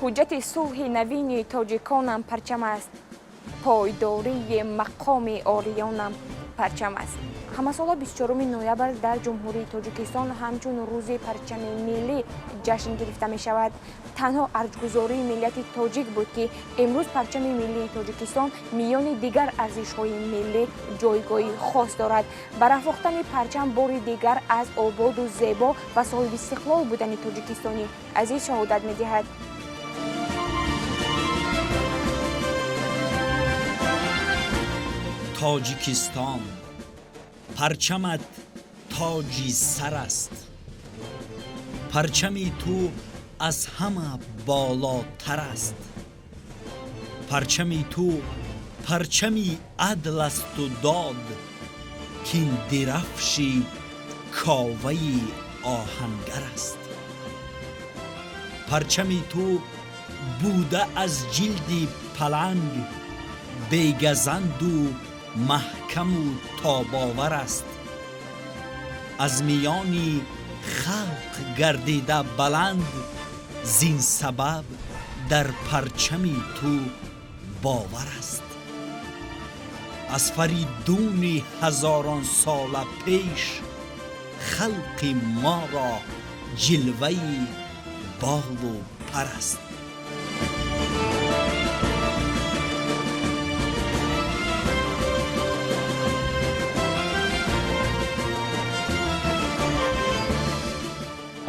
Ҳуҷҷати сулҳи навини тоҷиконам парчам аст, пойдории мақоми ориёнам парчам аст. Ҳамасола 24 ноябр дар Ҷумҳурии Тоҷикистон ҳамчун Рӯзи парчами миллӣ ҷашн гирифта мешавад. Танҳо арҷгузории миллати тоҷик буд, ки имрӯз парчами миллии Тоҷикистон миёни дигар арзишҳои миллӣ ҷойгоҳи хос дорад. Барафрохтани парчам бори дигар аз ободу зебо ва соҳибистиқлол будани Тоҷикистони азиз шаҳодат медиҳад. Тоҷикистон, парчамат тоҷи сар аст, парчами ту аз ҳама болотар аст. Парчами ту парчами адл асту дод, кин дирафши Коваи оҳангар аст. Парчами ту буда аз ҷилди паланг, бегазанду маҳкаму тобовар аст. Аз миёни халқ гардида баланд, зин сабаб дар парчами ту бовар аст. Аз Фаридуни ҳазорон сола пеш, халқи моро ҷилваи болу пар аст.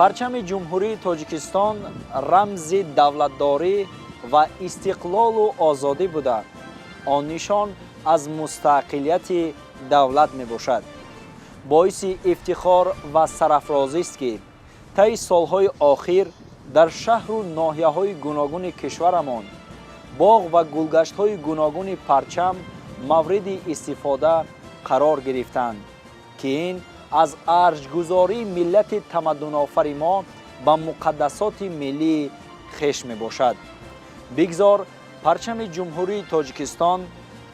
Парчами Ҷумҳурии Тоҷикистон рамзи давлатдорӣ ва истиқлолу озодӣ буда, он нишон аз мустақилияти давлат мебошад. Боиси ифтихор ва сарафрозист, ки таи солҳои охир дар шаҳру ноҳияҳои гуногуни кишварамон боғ ва гулгаштҳои гуногуни парчам мавриди истифода қарор гирифтанд, ки ин аз арҷгузории миллати тамаддунофари мо ба муқаддасоти миллии хеш мебошад. Бигзор парчами Ҷумҳурии Тоҷикистон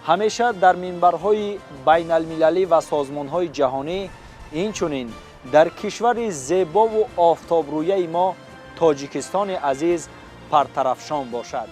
ҳамеша дар минбарҳои байналмилалӣ ва созмонҳои ҷаҳонӣ, инчунин дар кишвари зебову офтобрӯяи мо, Тоҷикистони азиз, партарафшон бошад.